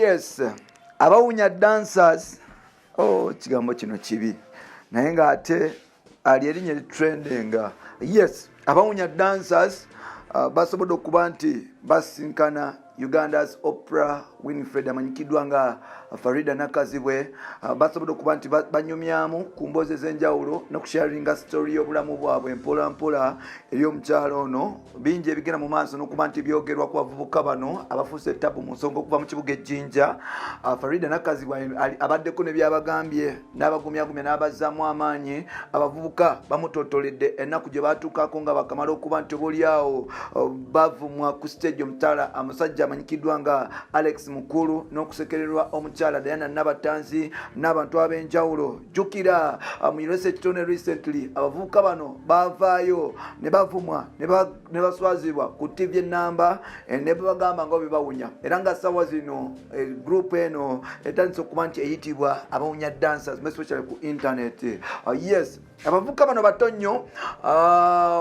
Yes, abawunya dancers. Oh, kigambo kino kibi, naye ng'ate ali erinnya litrendinga. Yes, abawunya dancers basobodde okuba nti basinkana Uganda's Oprah Winfred, amanyikiddwa nga Farida Nakazibwe. Basobodde okuba nti banyumyamu ku mboozi ez'enjawulo n'okusharinga story y'obulamu bwabwe mpola mpola eri omukyalo ono. Bingi ebigenda mu maaso n'okuba nti byogerwa ku bavubuka bano abafuuse ettabu mu nsonga okuva mu kibuga Ejjinja. Farida Nakazibwe abaddeko ne byabagambye n'abagumyagumya n'abazzaamu amaanyi. Abavubuka bamutotoledde ennaku gye batuukako nga bakamala okuba nti obaoliawo bavumwa ku stage omukyala, omusajja amanyikiddwa nga Alex Mukulu, n'okusekererwa omukyala Diana Nabatanzi n'abantu ab'enjawulo. Jjukira mu University Ekitone recently abavubuka bano bavaayo ne bavumwa ne baswazibwa ku TV enamba, ne babagamba nga bebawunya, era nga sawa zino group eno etandise okuba nti eyitibwa Abawunya Dancers, especially ku internet. Yes, abavubuka bano bato nnyo.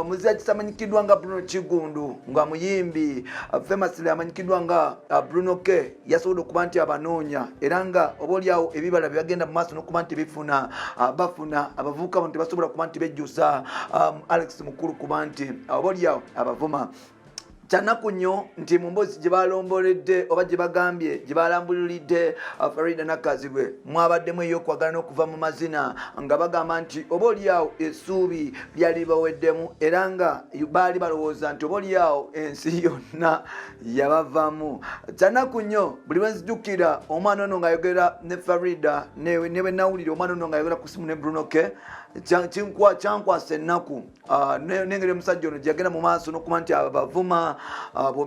Muzira kisamanyikiddwa nga Bruno Kigundu, nga muyimbi famously amanyikiddwa nga Bruno K, yasobodde okuba nti abanoonya, era nga oba oliawo ebibala byebagenda mu maaso n'okuba nti bifuna bafuna. Abavubuka bano tebasobola kuba nti bejjusa Alex Mukulu kuba nti oba oliawo abavuma. Kyanaku nnyo nti mu mboozi gye balomboledde oba gye bagambye, gye balambululidde Farida Nakazibwe, mwabaddemu ey'okwagala n'okuva mu mazina, nga bagamba nti oba oliawo essuubi lyali baweddemu, era nga baali balowooza nti oba oliawo ensi yonna yabavamu. Kyanaku nnyo, buli lwe nzijukira omwana ono ng'ayogera ne Farida, ne bwe nawulira omwana ono ng'ayogera ku simu ne Bruno K, kyankwasa ennaku. Nengeri omusajja ono gyagenda mu maaso n'okuba nti abavuma,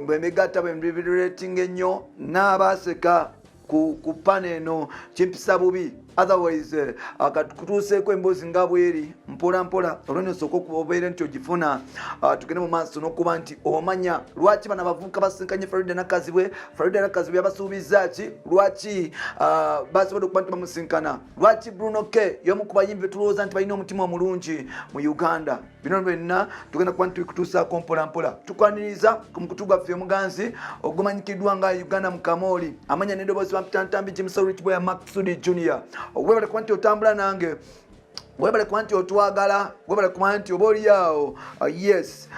bwemegatta bwembiretinga ennyo n'abaaseka ku pana eno, kimpisa bubi. Otherwise kutuuseeko emboozi nga bweri mpola mpola. Olweno osooka obeere nti ogifuna, tugende mu maaso n'okuba nti omanya lwaki bano abavubuka basinkanye Farida Nakazibwe. Farida Nakazibwe yabasuubiza ki? Lwaki basobodde okuba nti bamusinkana? Lwaki Bruno K y'omu ku bayimbi betulowooza nti balina omutima omulungi mu Uganda? Bino byonna tugenda kuba nti tubikutuusaako mpola mpola. Tukwaniriza ku mukutu gwaffe omuganzi ogumanyikiddwa nga Uganda Mukamooli, amanya n'eddoboozi bampitantambi Jimsorich Boya Maksudi Junior. Webale kuba nti otambula nange, webale kuba nti otwagala, webale kuba nti oba oliawo, yes,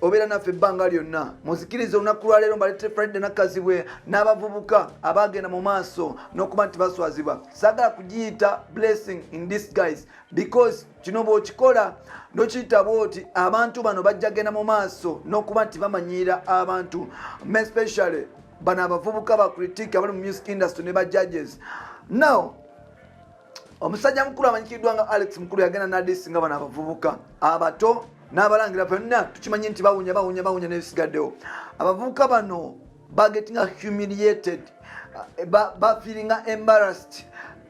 obeera naffe ebbanga lyonna. Muzikirize olunaku lwaleero mbaletere Farida Nakazibwe n'abavubuka abagenda mu maaso n'okuba nti baswazibwa. Saagala kugiyita blessing in disguise, because kino bw'okikola nokiyita bwoti, abantu bano bajja genda mu maaso n'okuba nti bamanyiira abantu, especially bano abavubuka ba critic abali mu music industry ne ba judges. Now, omusajja mukulu amanyikiddwa nga Alex Mukulu yagenda nadisi nga bano abavubuka abato n'abalangira. Byonna tukimanyi nti bawunya, bawunya, bawunya n'ebisigaddewo. Abavubuka bano bagetinga humiliated, bafeelinga embarrassed,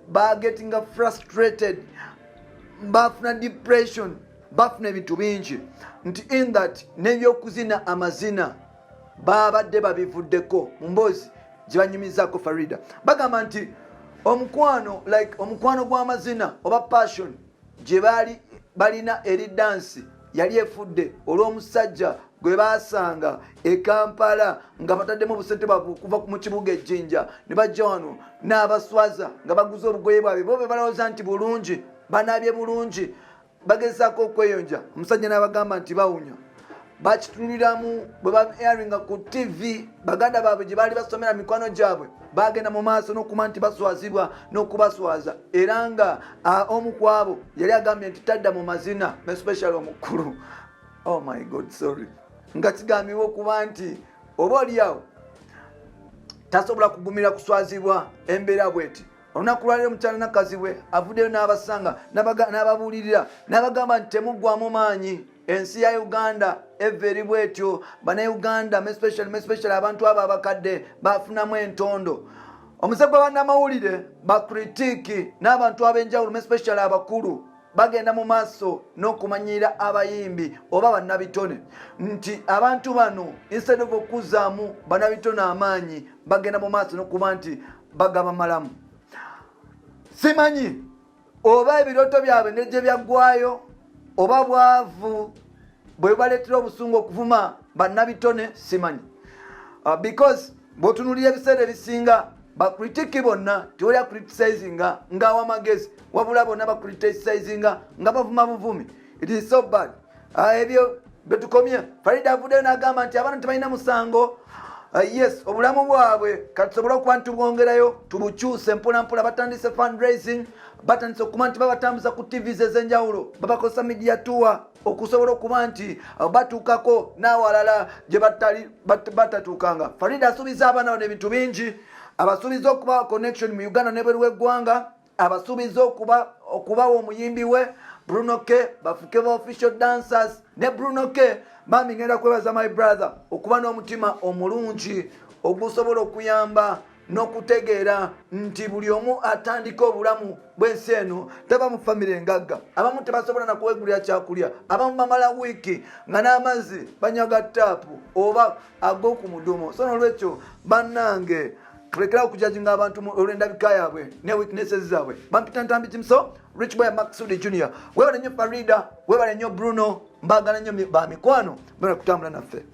bagetinga frustrated, bafuna depression, bafuna ebintu bingi, nti in that n'ebyokuzina amazina babadde babivuddeko. Mu mboozi gye banyumizaako Farida, bagamba nti omukwano, like omukwano gw'amazina oba passion gye baali balina eri dansi, yali efudde olw'omusajja gwe basanga e Kampala nga bataddemu obusente bwabwe okuva mu kibuga Ejjinja ne bajja wano n'abaswaza, nga baguze obugoye bwabwe bo be balowooza nti bulungi, banaabye bulungi, bagezaako okweyonja, omusajja n'abagamba nti bawunya. Bakitunuliramu bwe baairinga ku TV baganda baabwe gye baali basomera, mikwano gyabwe, bagenda mu maaso n'okuba nti baswazibwa n'okubaswaza, era nga omu ku abo yali agambye nti tadda mu mazina, especially omukulu. Oh my God, sorry. Nga kigambibwa okuba nti oba oliawo tasobola kugumira kuswazibwa embeera bweti. Olunaku lwaleero omukyala Nakazibwe avuddeyo n'abasanga, n'ababuulirira, n'abagamba nti temuggwamu maanyi. Ensi ya Uganda eva eri bwetyo. Bannayuganda, especially abantu abo abakadde, bafunamu entondo. Omuze gwa bannamawulire, ba critic n'abantu ab'enjawulo, especially abakulu, bagenda mu maaso n'okumanyira abayimbi oba bannabitone nti abantu bano, instead of okuzaamu bannabitone amaanyi, bagenda mu maaso n'okuba nti bagabamalamu. Simanyi oba ebirooto byabwe engeri gye byaggwayo, oba bwavu bwe baleetera obusungu okuvuma bannabitone, simanyi. Because bw'otunuulira ebiseera ebisinga Bakritiki bonna tewali acriticinga ng'awa amagezi, wabula bonna bacriticinga nga bavuma buvumi. It is so bad. Ebyo betukomye. Farida avuddeyo n'agamba nti abaana tebalina musango. Yes, obulamu bwabwe katusobole okuba nti tubwongerayo, tubukyuse mpolampola. Batandise fundraising, batandise okuba nti babatambuza ku TVs ez'enjawulo, babakozesa media tour okusobola okuba nti batuukako n'awalala gye batatuukanga. Farida asuubiza abaana bano ebintu bingi. Abasuubiza okuba connection mu Uganda nebweru w'eggwanga, abasuubiza okubawa omuyimbi we Bruno K, bafuke ba official dancers ne Bruno K. Mami, ngenda kwebaza my brother okuba n'omutima omulungi ogusobola okuyamba n'okutegeera nti buli omu atandika obulamu bw'ensi eno taba mu famire engagga. Abamu tebasobola nakuwegulira kyakulya, abamu bamala wiiki nga n'amazzi banyaga taapu oba ag'oku mudumo. So nolwekyo bannange, tulekerawo okujudginga abantu olw'endabika yaabwe ne weaknesses zaabwe. Bampita Ntambi Kimso, Rich Boy Maxudi Junior. Webale nnyo Farida, webale nnyo Bruno, mbagala nnyo bamikwano, bana kutambula naffe.